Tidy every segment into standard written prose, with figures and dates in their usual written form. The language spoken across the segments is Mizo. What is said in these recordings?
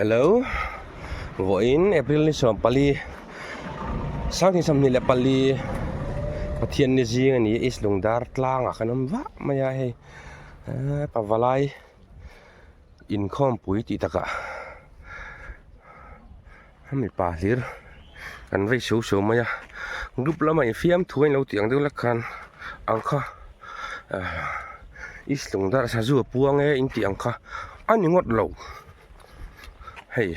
Hello vawiin April ni 14 sangtin 24 Pathian ni zing a ni a East Lungdar tlangah kan awm vah mai a hei eee pavalai inkhawmpui tih takah mipa hlir kan vei suau suau mai a group lama infiam thu a inlo tih ang deuh lek khan ang kha ahh East Lungdar sazu a puang e in tih ang kha a ni ngawt lo hei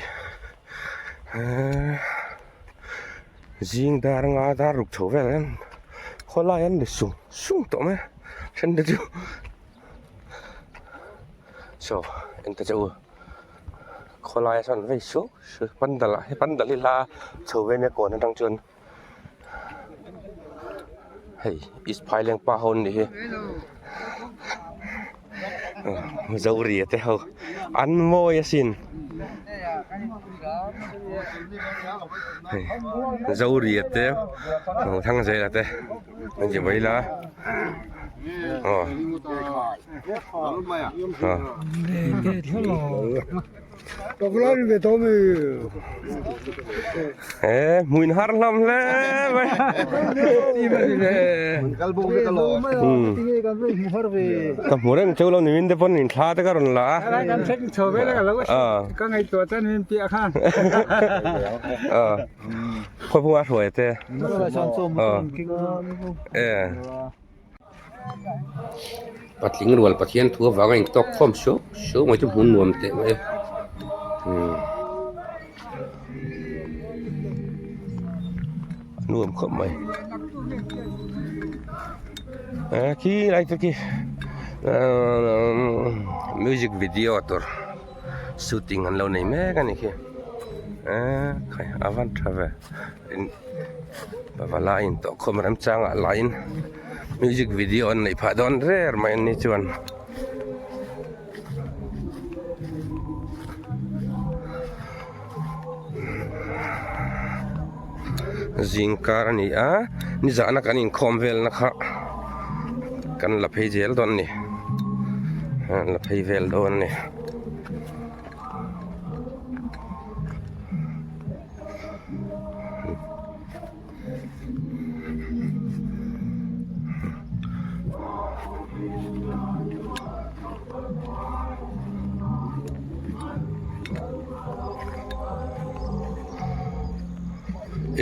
eee zing dar anga dar ruk chho vel hian khawlai an ni sung sung tawh mai a then te chu saw eng te chu khawlaia sawn vei suau suau pandal ah he pandal hi hla chho ve nia kawn atang chuan hei east phaileng pa ho an nih hi zoria te ho an mawi asin hei zoria te thangzela te an ti mai la aw He hmuin har hlawm hle mai ka hmu reng cheu lo ni min te pawn in thla te ka rawn la a khawi phunga hruai te e Patling rual Pathian thu avanga intawk khawm suau suau mai chu hmun nuam teh mai a umm nuam khawp mai eh khi lai te khi ahh music video tur shooting an lo nei mek a ni khi eh khai a van tha ve. Pavalai in tawh khawm remchangah lain music video an neih phah dawn rer mai an ni chuan zingkar a ni a nizahna kan inkhawm velna kha kan la phei zel dawn a ni la phei vel dawn a ni.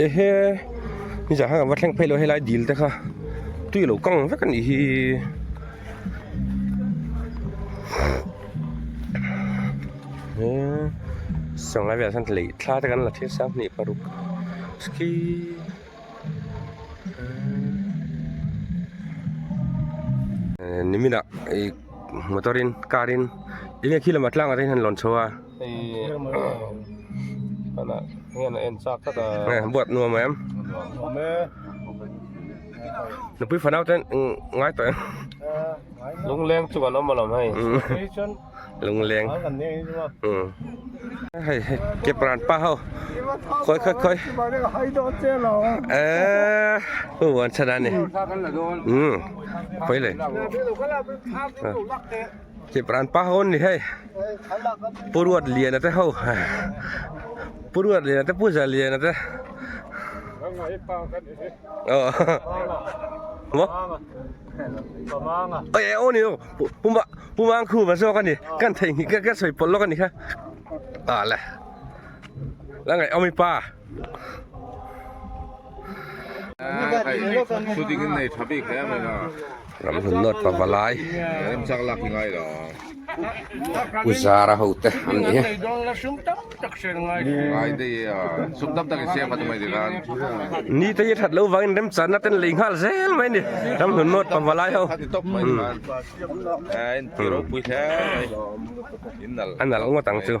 Ehe nizan khan kan va thleng phei lo helai dil te kha tui a lo kang vek a nih hi. Sangai velah sawn lei thla te kan la thil 26 ski nimin ah ih motor in car in enge khi lamah tlang ah te hian an lawn chho a buat nuam em nupui fanau te ngai tawh em. Lungleng chu kan awm alawm hei. Lungleng. Hei hei ke pran pa ho. Khoi khoi khoi. Eh, hu wan chana ni. Hmm. Khoi le. Ke pran pa ho ni hei. Puruat lian ate ho. Puruat lian ate puja lian ate. Oh. Mo. Oi aw ni aw puma pumang khu va zawk ani kan thei nghih ka sawi pawlh lawk ani kha ah le la ngaih awm i pa ram hun nawt pa valai Pu Zara ho te an ni ni te hi that lo vangin remchanna ten lei nghal zel mai a ni ram hnun nawt pa valai ho a nalh ngawt ang chu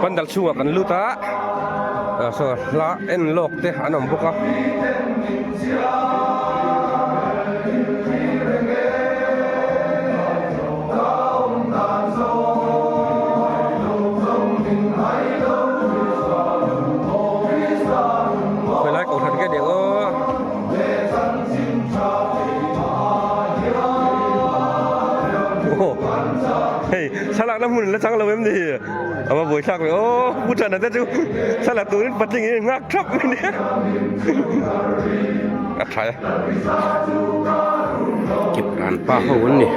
pandal chhungah kan lut a saw hla en lawk te an awm bawk a. Khawilai kohhran nge aniang aw. Hei thlalakna hmun la chang lo em ni? A va buaithlak ve aw Pu Thana te chu thlalak turin patling in nghak thap mai nia. A tha e. Kipran pa ho an ni.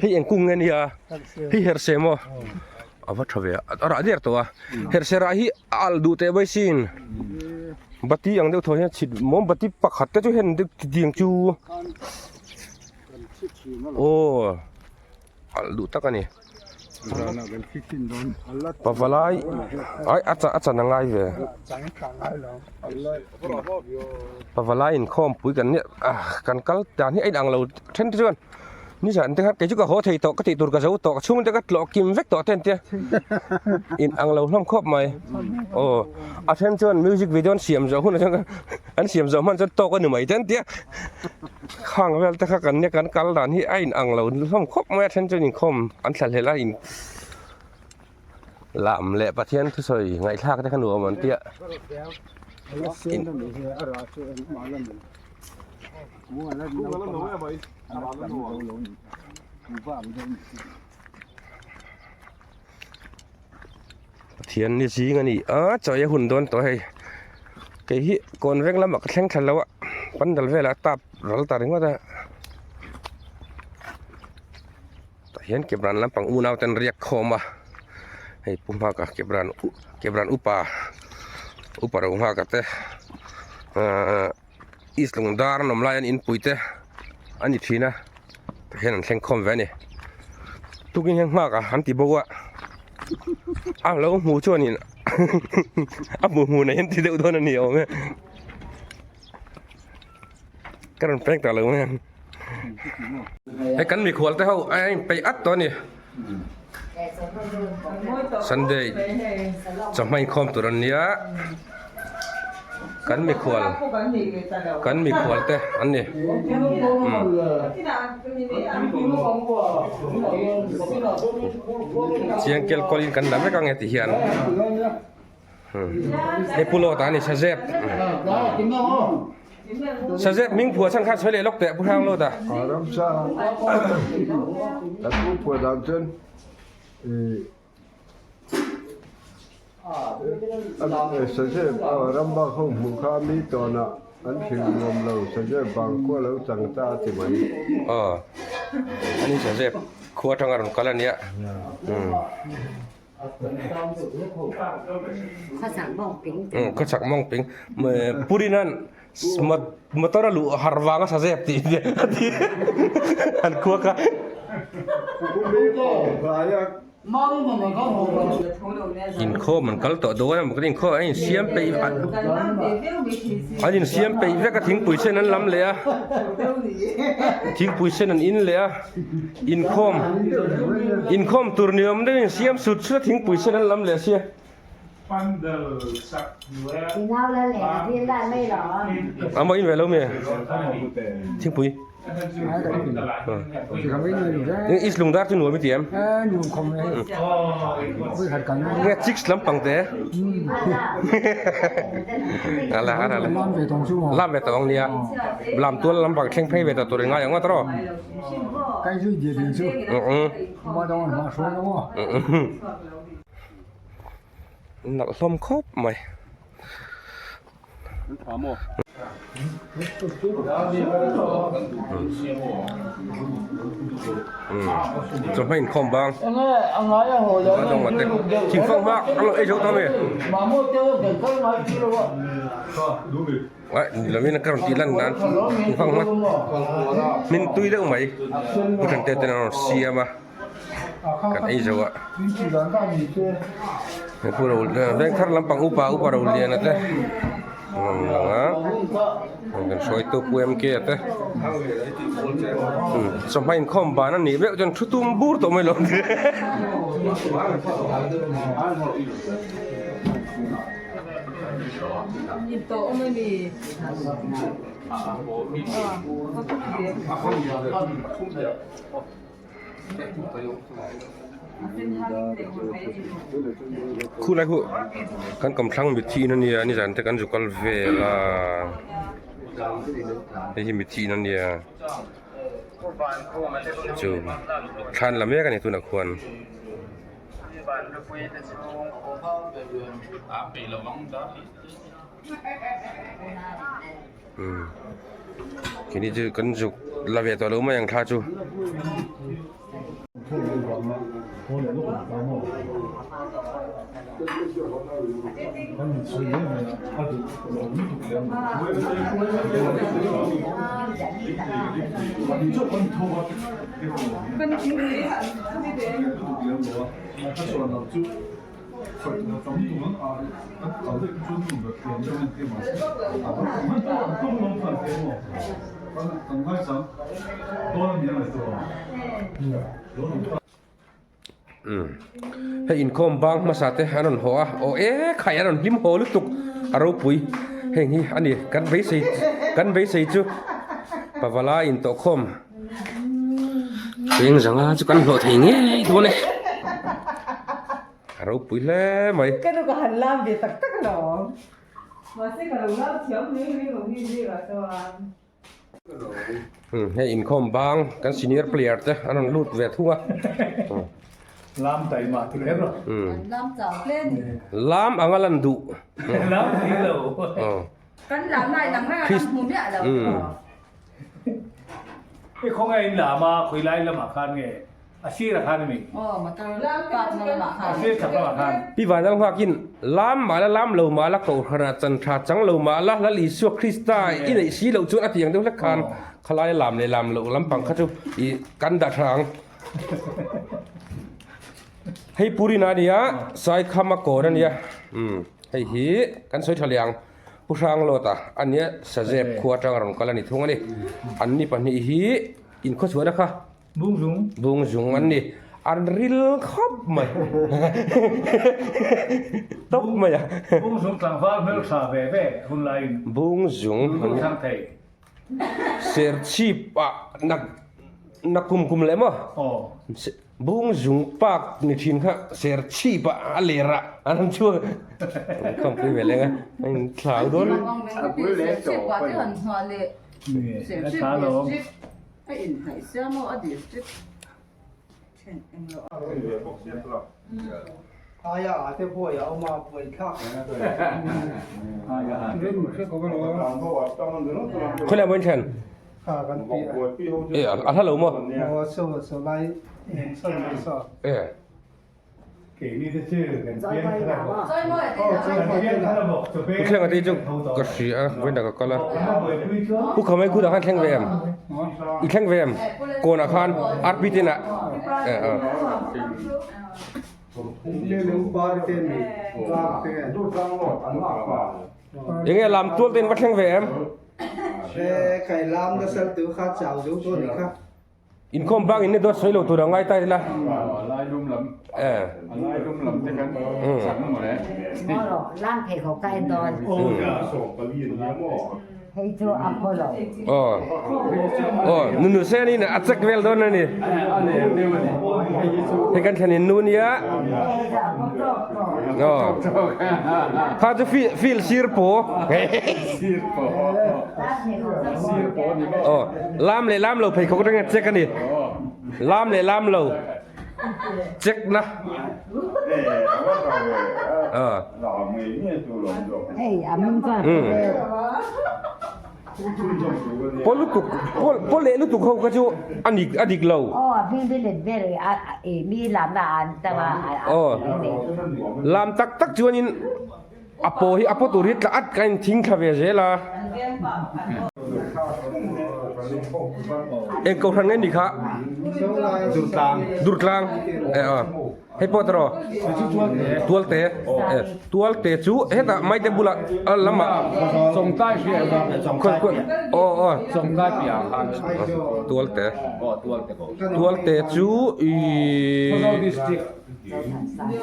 Hei eng kung nge nia hei herse maw a va tha ve a a rah der tawh a herse rah hi a alh duh teh mai sin bati ang deuh thaw hian chhit mawmbati pakhat te chu hen deuh tiang chu. Aw alh duh tak a ni pavalai ai a a chan a ngai ve pavalai inkhawmpui kan nia kan kal dan hi a inang lo then te chuan nizan te khan kei chu ka haw thei tawh ka tih tur ka zo tawh ka chhung te ka tlawh kim vek tawh te an tia inang lo hlawm khawp mai aw a then chuan music video an siam zawh hunah chuan an siam zawh hman chuan tawk a ni mai te an tia. Khang vel te kha kan nia kan kal dan hi a in ang lo hlawm khawp mai a then chuan inkhawm an thla hlel a in lam leh Pathian thusawi ngaihthlak te kha nuam an tia Pathian ni zing a ni a chawi a hun dawn tawh hei kei hi kawn veng lamah ka thleng thla lo a pandal velah tap ral ta ringawt a tah hian kebran lampang unau ten riak khawm a hei pu nghaka kebran kebran upa upa ro nghaka te ahh east lungdar an awm lai an inpui te a ni thin a tah hian an thleng khawm ve a ni tukin hian nghak a an ti bo a a lo hmu chuanin a hmu hmu nei an ti deuh dawn a ni awm e ka rawn peng ta lo mai ang hei kan mikhual te ho a inpeih at tawh a ni Sunday chawhma inkhawm tur an nia kan mikhual kan mikhual te an ni chiang kel kawlin kan la vek ang e ti hian. Hei pu Lawta a ni Sazep. Sazep hming phuah chhan kha sawi leh lawk teh Pu Hrang Lawta. Ramsa kan pu phuah dan chuan Sazep ramba ho hmuh kha mi tawnah an hrilh nuam lo Sazep vang khua lo chang ta a ti mai. Aw ani Sazep khua atanga rawn kal a nia. Khawchhak mawngping Purinan motor a luh har vanga sa zep tih a ti an khuak a. Inkhawm an kal tawh dawn a maw ka ti inkhawm an insiam peih an insiam peih vek a thingpui sen an lam leh a thingpui sen an in leh a. Inkhawm inkhawm tur ni awm deuhin siam sut sut a thingpui sen an lam leh sia. A maw in ve lo mi thingpui East Lungdar chu nuam i ti em? Nge chicks lampang te ala ala lam ve tawh ang nia lam tual lampang thleng phei ve ta tur i ngai ang a tawh. Nalh hlawm khawp mai. Chawhma inkhawm bang a dawng te thingfang hma an lo ei zo ta mai. Aih ni lovin ka rawn tih lan nan thingfang hma hmin tui deuh mai pu Thante ten a rawn siam a kan ei zo a he pu ro vengthar lampang upa upa Roliana te an rawn lang a kan hruaitu pu MK a te chawhma inkhawm ban a nih meuh chuan thu tum bur tawh mai lo. Khulai khu kan kawmthlang mitthi in ania nizan te kan zu kal vel a hei hi mitthi in ania chu thlan la mek ani tunah khuan. Keini chu kan zuk la ve tawh lo mai ang thla chu. Hei inkhawm bang hmasa te an rawn haw a aw e khai an rawn hlim haw lutuk a ropui heng hi a ni kan beisei kan beisei chu pavala intawhkhawm cheng zanga chu kan hlawh thei ngei dawn e. A ropui hle mai. Ka nu ka han lam ve tak tak alawm. Mahse ka lo lam thiam mai mai lo hi zirah chuan. Hei inkhawm bang kan senior player te an rawn lut ve thung a. Lam tai mah ti kher lo. Lam chau hle ni. Lam anga lan duh. Lam thei lo. Kan lam lai lang reng a lam hmu miah lo. Hei khawnge in lam a khawi lai lamah khan nge a sir ah khan ami? Aw motor park na lamah khan. A sir chhak lamah khan. Pi Vanlal nghakin lam mah la lam lo mah la kohhran ah chan tha chang lo mah la Lal Isua Krista i neih si loh chuan a ti ang deuh hlek khan khalai lam leh lam loh lampang kha chu i kan dah tha ang. Hei Purina a nia Saikhama kawn a nia umm hei hi kan sawi tha leh ang. Pu Hranglawta a nia Sazep khua atanga rawn kal a ni thung a ni. An ni pahnih hi inkhawchhuahna kha Bungzung Bungzung an ni. An ril khawp mai. Tawp mai a. Bungzung tlangval hmeltha ve ve hun laiin Bungzung an thang thei. Serchhip ah na kum kum leh maw? Aw. Bungzung park ni thin kha Serchhip ah a ler ah an han chhuak a khawmpui ve leng a a in thlau dawn. Khawilai maw in thlen? E a hla lo maw? E. Pu Thlenga te chu ka hria a vawiinah ka kal a Pu Khamai kutah khan thleng ve em? I thleng ve em? Kawnah khan RP ten ah e a. Enge lam tual ten va thleng ve em? Inkhawm bang in ni dawt sawi lo tur a ngai ta ila. Aw nunu sen in a chek vel dawn a ni. Hei kan thlen in nu nia. Aw kha chu field sir paw. Aw lam leh lam lo pheikhawk atangin a check a ni. Lam leh lam lo check na. Aw. Paw lutuk paw leh lutuk ho kha chu a dik a dik lo. Aw lam tak tak chuanin A paw hi a paw tur hi tla at ka in thing thla ve zel a. Eng kohhran nge ni kha? Durtlang. Durtlang. E a. Hei pawh tawh Tualte. E Tualte chu hetah maite bulah a lamah. Chawngtlai hriat a. Aw aw. Chawngtlai piah khan. Tualte. Aw Tualte ko. Tualte chu i. Khawzawl district.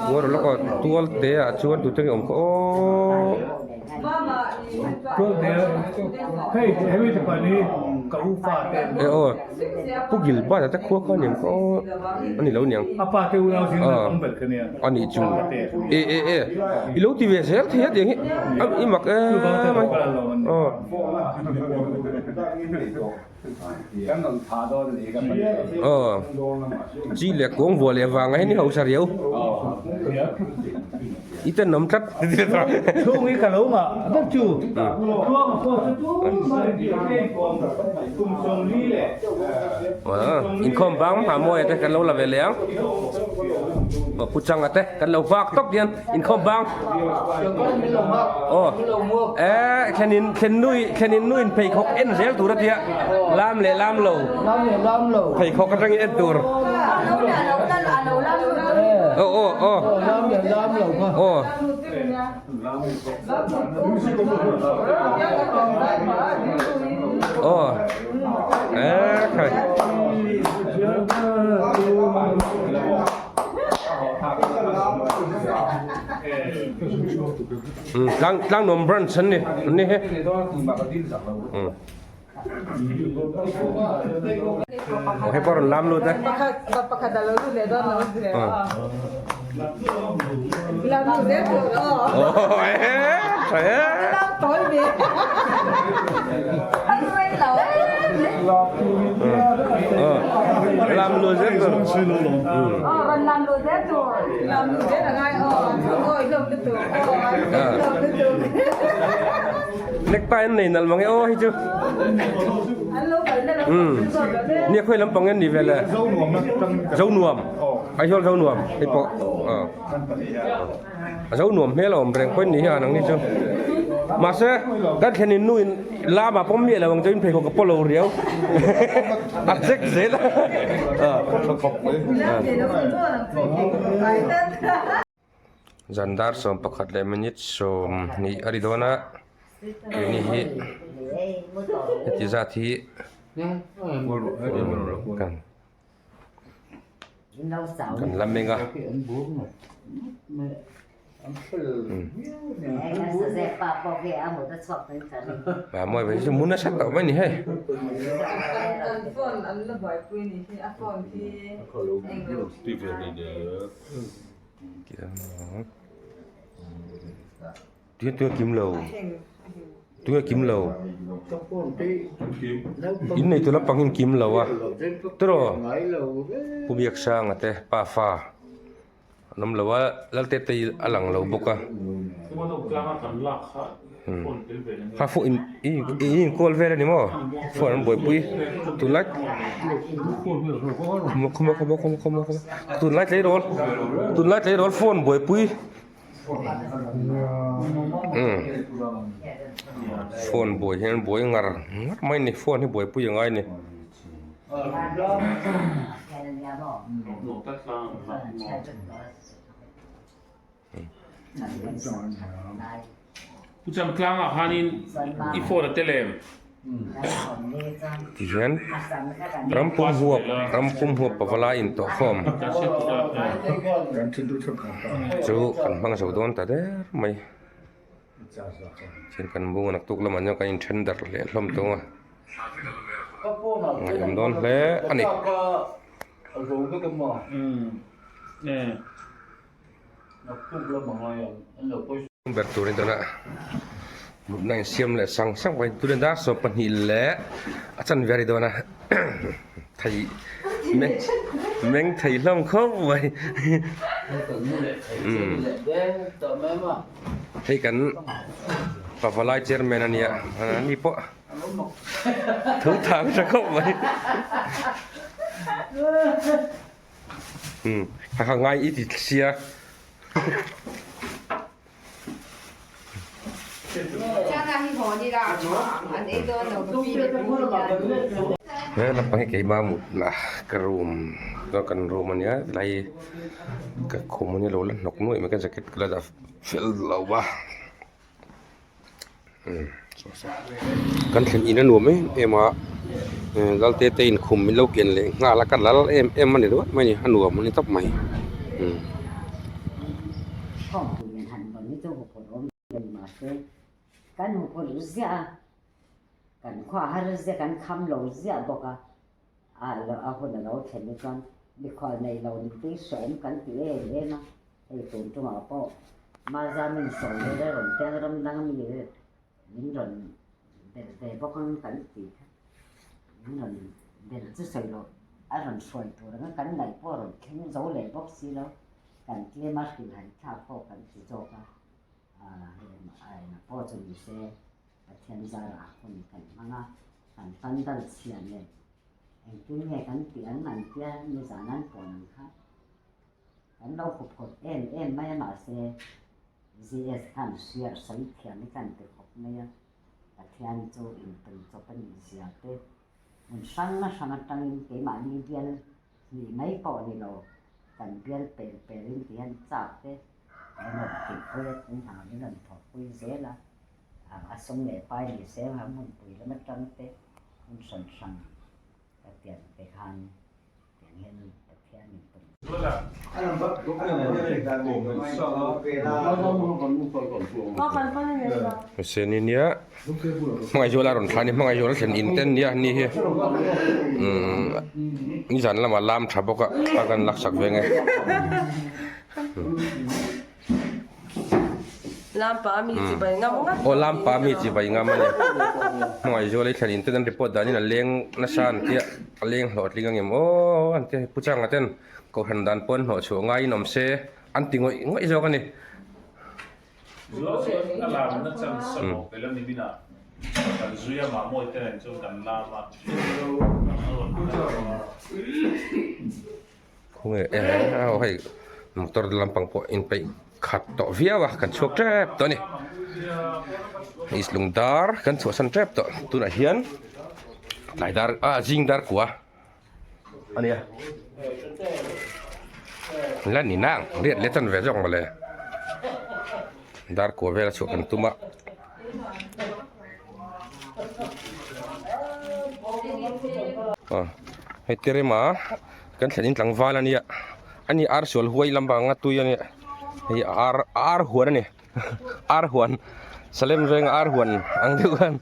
Tual lawk a tual te ah chuan tute nge awm kha aw. Hei hemi te pahnih hi ka u fa te an ni. E aw Pu Gilbert a te khua kha aniang ka aw a ni lo aniang. A pa te unau zing a awm ber ka nia. A nih chu e e e i lo ti ve zel thei a tiang hi i mak em mai aw. Aw chi leh kuang vuah leh vang ah hian i hausa riau i ten awm tlat Chhung hi ka lo ngah ber chu Tluang a pawh chu tumah in tih theih in kum 40 leh Inkhawm bang hma mawi te kan lo la ve leh ang aw Pu Changa te kan lo nghak tawp hian inkhawm bang aw eh thlenin thlen nui thlenin nuin pheikhawk en zel tur a tia lam leh lam lo pheikhawk atangin en tur aw aw aw aw Aw eh khai tlang tlang nuam branch an ni an ni he Aw hei pawh a rawn lam lut e. Pakhat a lo lut leh dawn lo zel a. Lam lut zel tur aw. Aw e tha e. Lam tawi ve. An rei lo. Lam lut zel tur. Aw rawn lam lut zel tur. Lam lut zel a ngai aw. Awi hlawm lutuk aw. Hlawm lutuk. Necktie an nei nalh mange aw hei chu. Nia khawi lampang nge ni vel e. Zonuam Aizawl Zonuam hei pawh a Zonuam hmel a awm reng pawhin ni hian ang ni chu. Mahse kan thlen in nu in lamah pawm miah lo ang chuan pheikhawk ka pawh lo riau a check zel a. Zan dar 11 leh minute 20 a ri dawn a keini hi heti zat hi kan kan la meng a. Mawi ve chu mun nasa tawh mai a ni hei. Tunge tunge kim lo tunge kim lo in nei tur lampang hi an kim lo a tiraw Pu Biaksanga te pafa an awm lo a Laltete hi a lang lo bawk a kha phone in in inkawl vel a ni maw phone an buaipui tunlai khawmaw khawmaw khawmaw khawmaw khawmaw tunlai tleirawl tunlai tleirawl phone buaipui umm phone buai hian buai ngar ngar mai a ni phone hi buaipui a ngai a ni. Tihian rampum huap rampum huap pavala intawhkhawm chu kan hmang zo dawn ta der mai chuan kan bunga naktuk lamah hian kan inthen darh leh hlawm tawng a ngaihawm dawn hle a ni. Ber tur in tuna mutna in siam leh sang sang mai tuna dar 12 leh a chanve a ri dawn a thei meng thei hlawm khawp mai hei kan pavalai chairman a nia ani pawh thu thang tha khawp mai. Umm a kha ngai i ti sia. He lampang hi keimah mut la ka room kan room ania tilai ka khum ania lo la hnawk nuaih mai ka jacket ka la dah fel lo va. Kan thlen in a nuam em em a Lalte te in khum min lo ken leh nghal a ka lal em em a ni ringawt mai a ni a nuam a ni tawp mai. Kan huphurh ziah a, kan khua har ziah, kan kham lo ziah bawk a, a hun a lo thlen hi chuan mikhual nei lo nih te hi hreawm kan ti em em a, hei tun tumah pawh Mazamin sawi leh la rawn piang ram dang ami min rawn belh ve bawk ang kan ti kha, min rawn belh chu sawi loh a rawn hruai tur anga kan ngaih pawh a rawn thleng zo leh bawk si lo, kan tlem a hrilhhai thlak pawh kan ti zawk a. Heng pawh chu ni se Pathian zarah hun kan hmang a, kan pandal chhia nen engtin nge kan tih ang an tia nizan an pawn ang kha kan lo huphawt em em mai a mahse GS khan hriat sawi thiam hi kan ti khawp mai a, Pathian chu intum chawp a nih zia te hmun hrang hrang atangin keimahni bial hnih mai pawh ni lo kan bial pel pelin ti hian chak te min rawn tihpui a, min hna min rawn thawkpui zel a, a sum leh pai ni se a hmunpui lam atang te hmun hran hran ka tiang te khan tiang hian Pathian in tum. Seni nia hmangaihzuala rawn thlan hi hmangaihzuala thlen in ten nia ni hi umm nizan lamah lam tha bawk a a kan laksak ve nge. Lampa mi chi bai ngam ngat. Aw lampa mi chi bai ngam a ni. Hmangaihzuala i thlen in ten an report danin a leng nasa an tia a leng hlawhtling angem aw an tia Pu Changa ten kohhran dan pawn hnawh chhuah ngaiin awm se an ti ngawih ngawih zawk a ni. Zual chuan a lamna chance a mawh pel a ni min a, kan zui a mahmawi te nen chuan kan lam a. Khawnge aw hei motor lampang pawh inpeih khat tawh viau a kan chhuak tep tawh a ni east lung dar kan chhuahsan tep tawh tunah hian tlai dar ah zing dar kua a nia la ni nang riat leh chan ve zawk mawle dar kua vel a chhuah kan tum a. Hei terema kan thlen in tlangval a nia ani ar sual huai lampang a tui a nia hei ar ar huan a ni ar huan salem venga ar huan ang deuh khan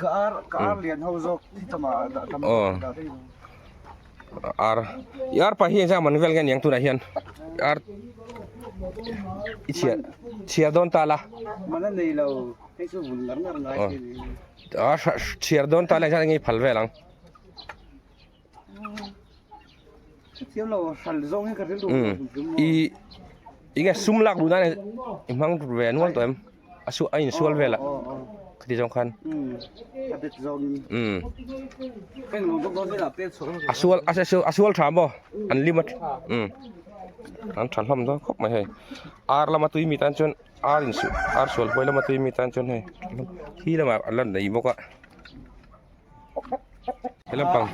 ka ar ka ar lian ho zawk hi tama dah tam dah daih ar i ar pa hi engzah man vel nge niang tunah hian ar i chhiar chhiar dawn ta la mana nei lo hei chu vun ngar ngar ngai chi ni a chhiar dawn ta la engzah nge i phal vel ang thiam lo hral zawng hi ka rilru i i nge sum lak duh nan i hmang ve nual tawh em a su a insual vel a khati zawng khan a sual a sual tha maw an lim a an tha hlawm dawn khawp mai hei ar lama tui mi tan chuan ar in ar sual huai lama tui mi tan chuan hei khi lamah an la nei bawk a he lampang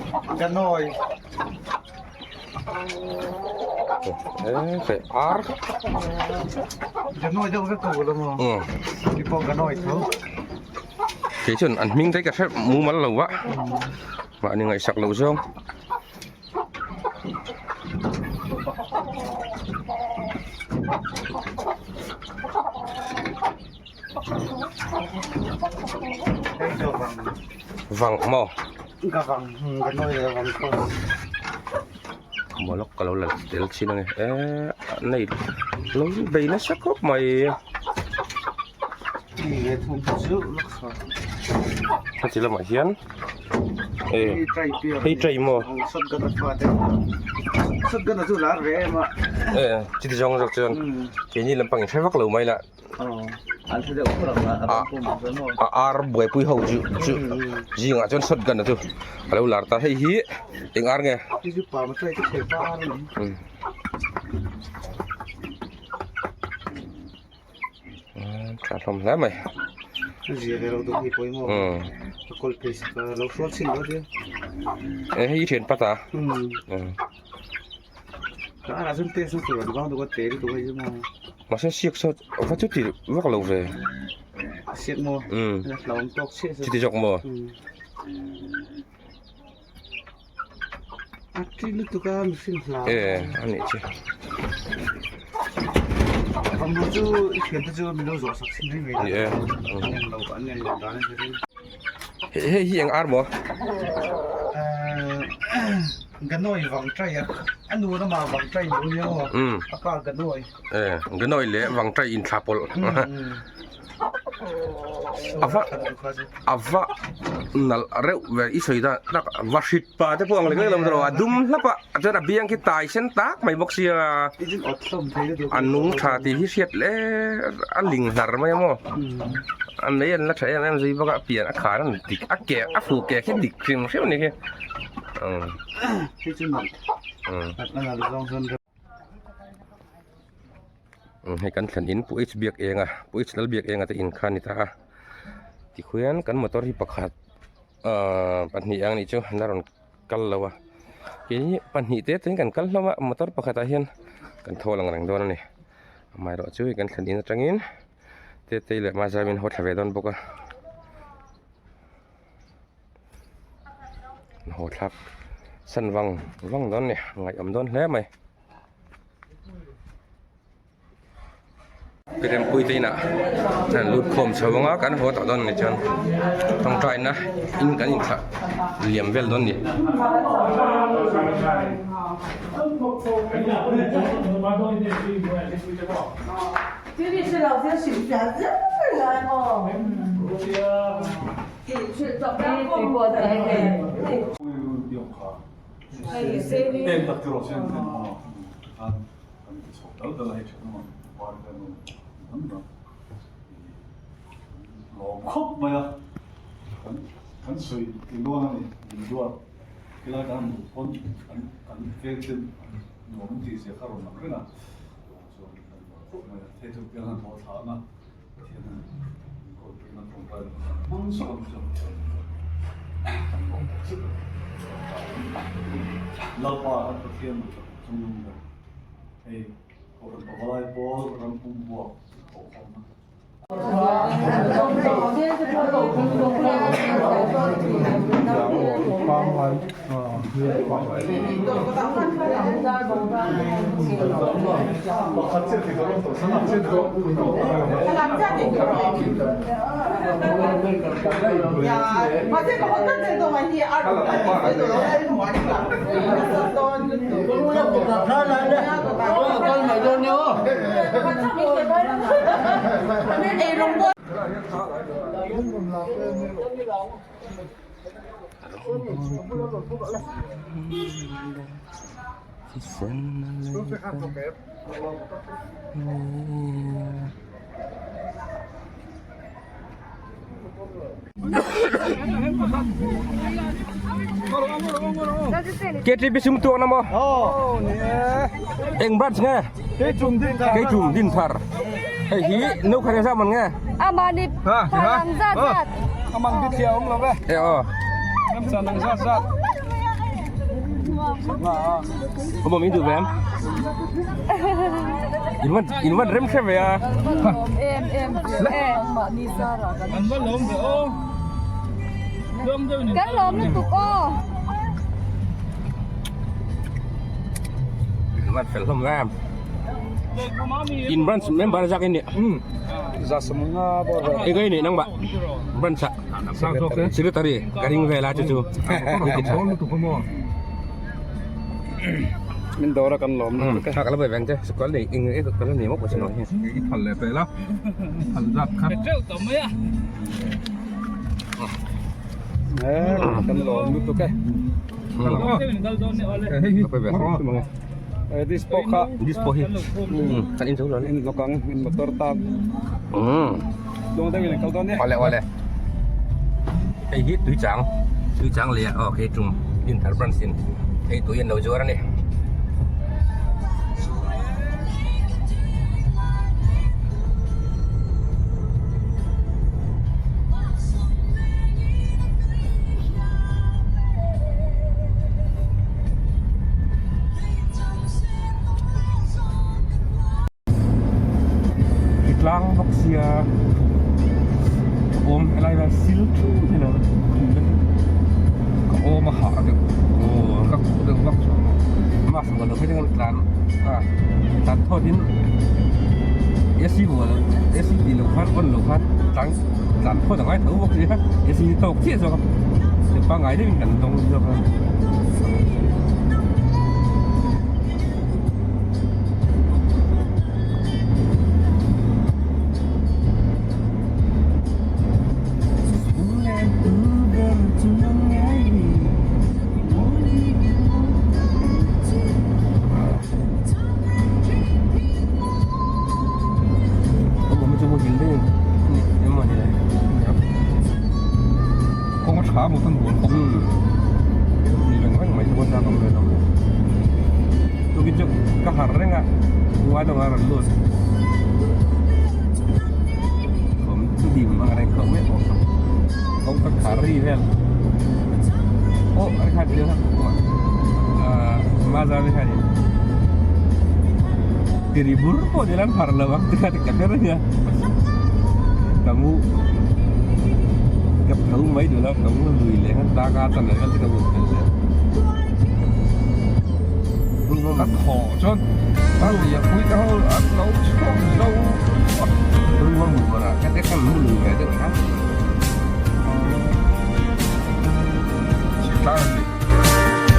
ar kei chuan an hming te ka hre mumal lo va mahni ngaihsak loh zawng. Vang maw? Ka vang ka nawi leh vang khaw. Maw lawk ka lo la tel chin ange e nei lo bei nasa khawp mai. Heti lamah hian e hei tray maw? E chiti zawng zawk chuan keini lampang in hre vak lo mai la. A ar buaipui ho chu chu zingah chuan shotgun a chu a lo lar ta hei hi eng ar nge tha hlawm hle mai e hei i thian pat a. Mahse siak saw va chu ti vak lo ve. Siak maw? Umm. Hlauhawm tawk chiah chu. Chuti zawk maw? A ṭi lutuk a mihring hlau. E a nih chu. Vangnu chu i thiante chu min lo zawh sak chin reng reng a. Ni e. An en lo an en lo dan a ni reng. Hei hi eng ar maw? Ganoi vang trai a, a nu lamah vang trai lo nia aw, a pa Ganoi. E, Ganoi leh vang trai inthla pawlh. A va a va nalh reuh ve i sawi dan tak va hrit pa te pawh ang lek lek lo maw a dum hlap a chuan a biang khi tai sen tak mai bawk sia a nung tha tih hi hriat le a ling hlar mai a maw a mei an la tha em em zui bawk a a pian a khar a dik a ke a fu ke khi dik hrim hrim a ni khi Hei kan thlen in Pu H biak eng a Pu H lal biak eng a te in kha a ni ta a tikhuan kan motor hi pakhat ahh pahnih ang nih chu an la rawn kal lo a kei pahnih te te in kan kal hlawm a motor pakhat ah hian kan thaw lang reng dawn a ni amaherawh chu hei kan thlen in atangin Tetei leh Mazam in haw thla ve dawn bawk a. Haw thlak san vang vang dawn a ni ngaihawm dawn hle mai. Pirempui te inah an lut khawm chho ang a kan haw tawh dawn a ni chuan tawngtaina in kan inthlah liam vel dawn a ni. Khawp mai a kan sawi tih dawn a ni min duat helai kan han hmuh pawn kan veng te nuam an tih zia kha rawn lang reng a chuan kan lawm khawp mai a thei chu piang han haw thla ang a Pathian in kawl pui na tawngtai na kan hmang sawn chuan kan lawm tak zet a Lalpa kan Pathian chungnung ber hei Kohhran Pavalai Pawl ram pum buak thawhkhawmna KTP sum tuak na maw eng branch nge Keitum Dinthar hei hi no khat zat man nge Amani parang zat zat Amang bit thia awm lo ve e aw Chan ang zat zat Có một miếng được em In van in van rem hre ve a Em em em An va lawm ve aw. Lawm deuh ni. Kan lawm lutuk aw. In van fel hlawm em. In branch member zak in ni. Za sawmnga bawr vel. Eng ni nang ba branch ah. Secretary ka ring vel a chu chu. Min dawr a kan lawm lutuk e. Tha ka la bai veng che sikul nei eng e ka la nei mawp sin hi. I phal leh peh la phal zat kha. Teuh tawh mai a. E kan lawm lutuk e. Hei hi Dispo kha dispo hi kan in zo lo in lokang in motor tan. Dawng deuh in kal dawn nia. Awle awle. Hei hi tui chang tui chang leh aw khi tum Dinthar branch in hei tui an lo zuar a ni. Ti tlang bawk sia awm helai hian sil thu hi lo ka awm a hah deuh ka khuh deuh vak chuan mask lo phei tlan a tlan thawt in. AC vuah loh AC tih loh khan on loh khan tlang tlan phawt a ngai tho bawk sia AC hi tawk chiah zawk a hei pangngai deuhin kan dawng zawk a. Kawng a tha maw ka nuam khawp ni reng reng mai chuan ka awm ve lo tukin chu ka harh reng a khua dawng a rawn lut thawm chu dim ang reng khawp mai pawh kawng ka khar ri vel aw a khat leh a mazar hianin tiri bur pawh ni lan phar lo ang ti kha ka hre reng a ka mu ka tho mai duh lo ka mu lui leh khan ta ka chan leh vel te ka mut fel leh Ka thaw chuan a lui a pui te ho an lo chhuak zo ru a mu a ka te khan mu lui ve deuh kha.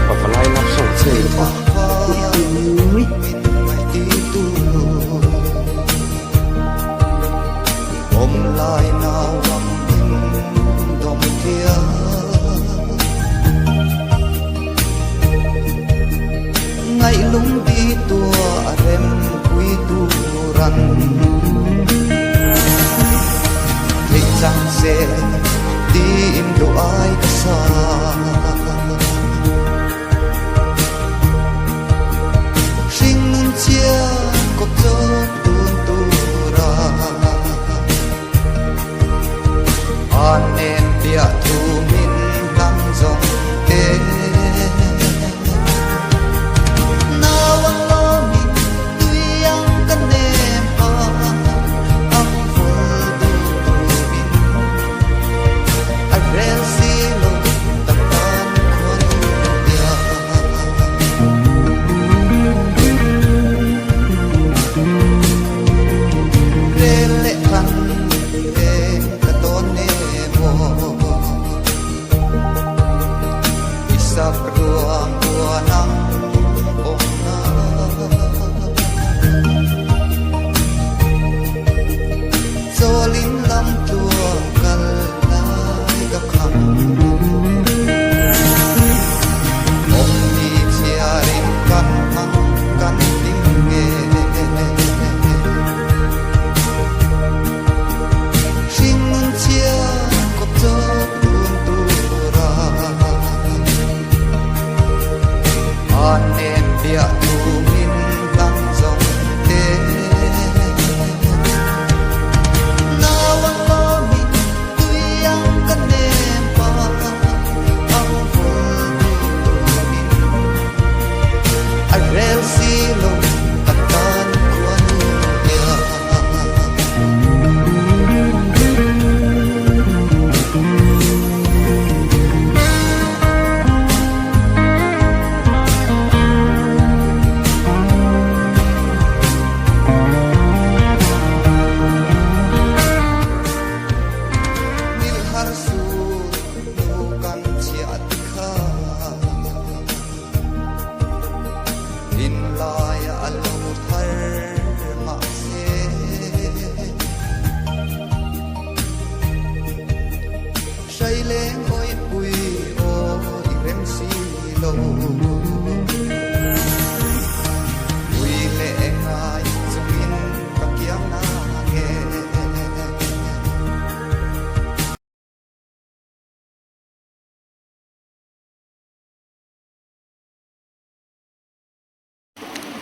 Pavalai love song che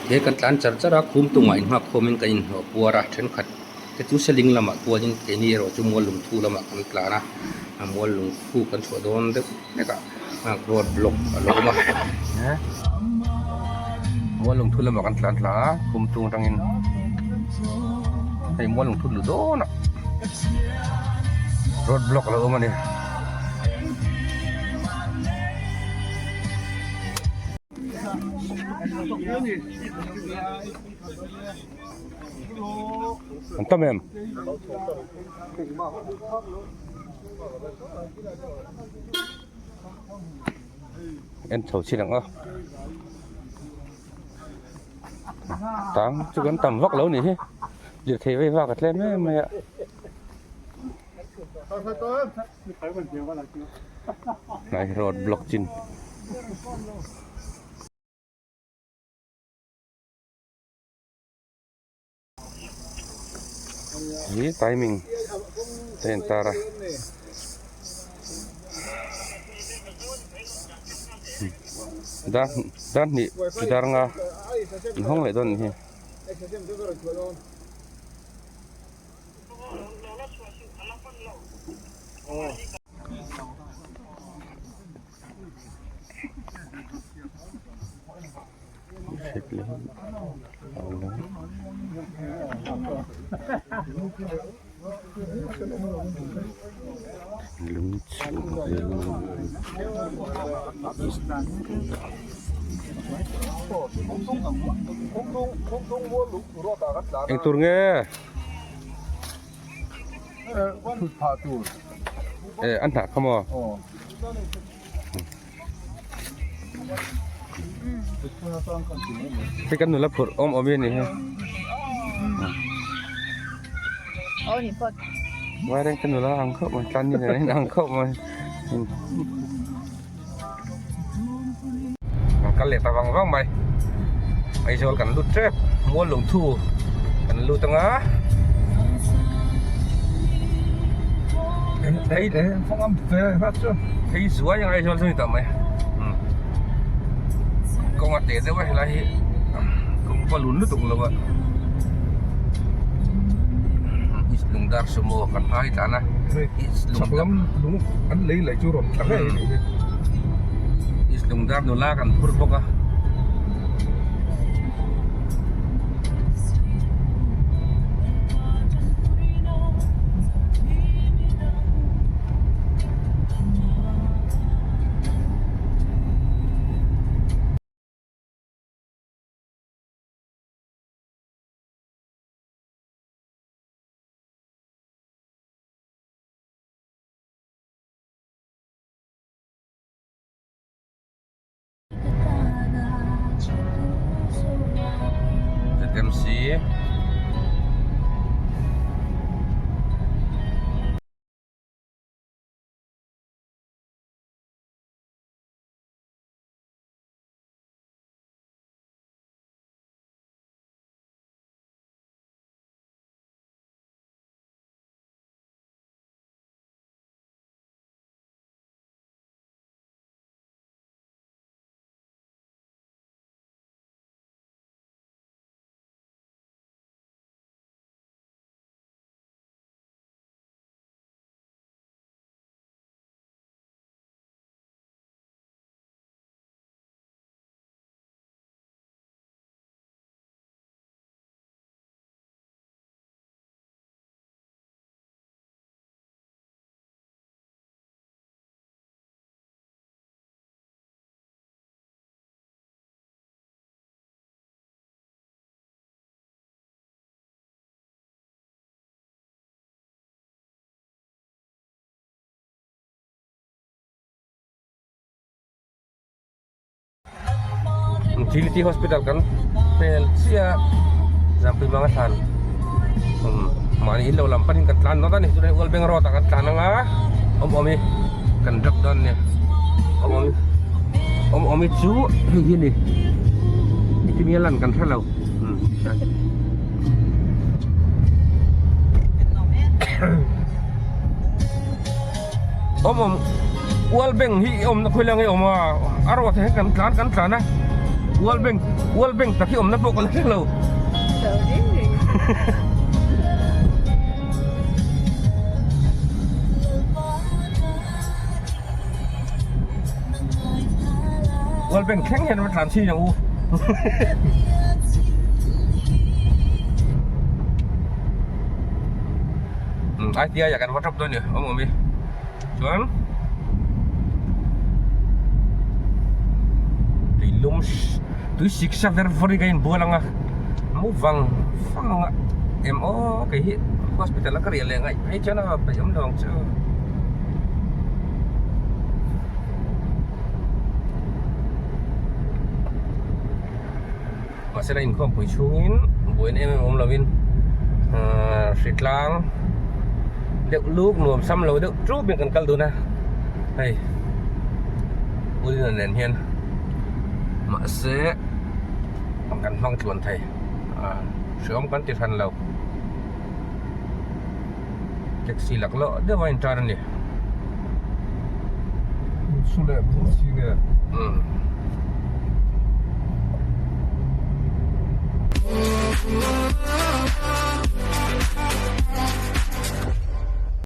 He kan tlan char char a khum tungah inghak khawmin kan inhnawh puar a thenkhat te chu seling lamah kualin keini erawh chu mual lungthu lamah kan tlan a a mual lungthu kan chhuah dawn deuh hlek ah road block a lo awm a mual lungthu lamah kan tlan thla a khum tung atangin hei mual lungthu lu dawn a road block a lo awm a ni. An tam em? En chho chin ang a. Tang chu kan tam vak lo nih hi. Lirthei vei vak a tlem em mai a. Hnai road block chin. Hi timing te in tar a. Dar dar hnih dar nga inhawng leh dawn a ni hi. Eng tur nge? E an hnah kha maw? Hei kan nula phurh awm awm hi a ni hi. Vaireng te nula ang khawp mai tlan ni nen ang khawp mai. Kan kal leh ta vang vang mai. Aizawl kan lut tep mual lungthu kan lut anga. Hei zuai ang Aizawl chu ni tawh mai. Kawng a teh deuh a helai hi kawng pawh a lun lutuk lo a. Lungdar sumo kan hai tlan a. Chak lam lung an lei laih chu rawn tla ngei a nih hi. East Lungdar nula kan phur bawk a. ZMC Trinity Hospital kan pel chiah Zampui hmanga thlan mahni in lo lam panin kan tlan dawn a ni chuan World Bank road ah kan tlan anga awm awm hi kan drop dawn a ni awm awm awm awm hi chu hei hi a ni engtin nge lan kan hre lo Awm awm World Bank hi awmna khawi lang hi awm a a road ah hian kan tlan kan tlan a World Bank World Bank tak hi awmna pawh ka la hre lo World Bank thleng hian va tlan chhin ang u ITI ah kan va drop dawn ni awm awm i chuan tuilum Tui sik sa ver vawr in ka inbual ang a, mu vang vang ang a, em aw kei hi hospital a ka riah leh ngaih phei chuan a peih awm lo ang chu. Mahse la inkhawmpui chhungin buaina em em awm lovin ahh hritlang deuh luk nuam sam lo deuh ṭup in kan kal dun a hei Ulina nen hian mahse kan hmang tluan thei ahh hreawm kan ti hran lo taxi lak loh deuh a intan a ni. Su leh bur si nge. Umm.